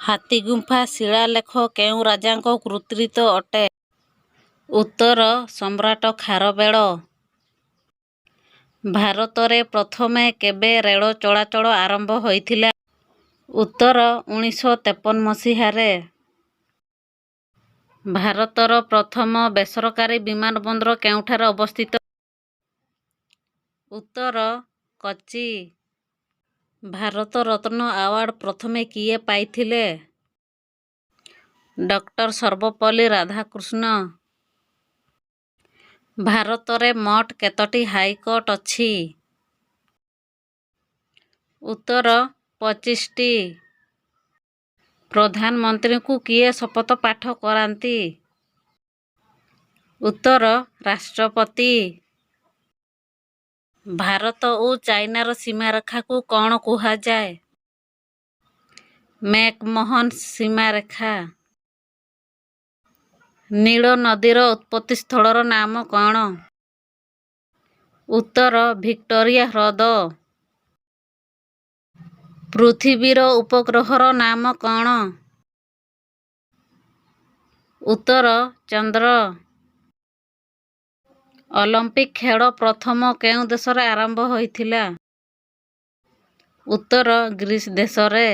ହାତୀଗୁମ୍ଫା ଶିଳାଲେଖ କେଉଁ ରାଜାଙ୍କ କୃତିତ୍ୱ ଅଟେ? ଉତ୍ତର ସମ୍ରାଟ ଖାରବେଳ। ଭାରତରେ ପ୍ରଥମେ କେବେ ରେଳ ଚଳାଚଳ ଆରମ୍ଭ ହୋଇଥିଲା? ଉତ୍ତର 1953 ମସିହାରେ। ଭାରତର ପ୍ରଥମ ବେସରକାରୀ ବିମାନବନ୍ଦର କେଉଁଠାରେ ଅବସ୍ଥିତ? ଉତ୍ତର କୋଚି। ଭାରତ ରତ୍ନ ଆୱାର୍ଡ ପ୍ରଥମେ କିଏ ପାଇଥିଲେ? ଡକ୍ଟର ସର୍ବପଲ୍ଲୀ ରାଧାକୃଷ୍ଣନ। ଭାରତରେ ମୋଟ କେତୋଟି ହାଇକୋର୍ଟ ଅଛି? ଉତ୍ତର 25ଟି। ପ୍ରଧାନମନ୍ତ୍ରୀଙ୍କୁ କିଏ ଶପଥ ପାଠ କରାନ୍ତି? ଉତ୍ତର ରାଷ୍ଟ୍ରପତି। ଭାରତ ଓ ଚାଇନାର ସୀମାରେଖାକୁ କ'ଣ କୁହାଯାଏ? ମେକମୋହନ ସୀମାରେଖା। ନୀଳ ନଦୀର ଉତ୍ପତ୍ତି ସ୍ଥଳର ନାମ କ'ଣ? ଉତ୍ତର ଭିକ୍ଟୋରିଆ ହ୍ରଦ। ପୃଥିବୀର ଉପଗ୍ରହର ନାମ କ'ଣ? ଉତ୍ତର ଚନ୍ଦ୍ର। ଅଲିମ୍ପିକ୍ ଖେଳ ପ୍ରଥମ କେଉଁ ଦେଶରେ ଆରମ୍ଭ ହୋଇଥିଲା? ଉତ୍ତର ଗ୍ରୀସ୍ ଦେଶରେ।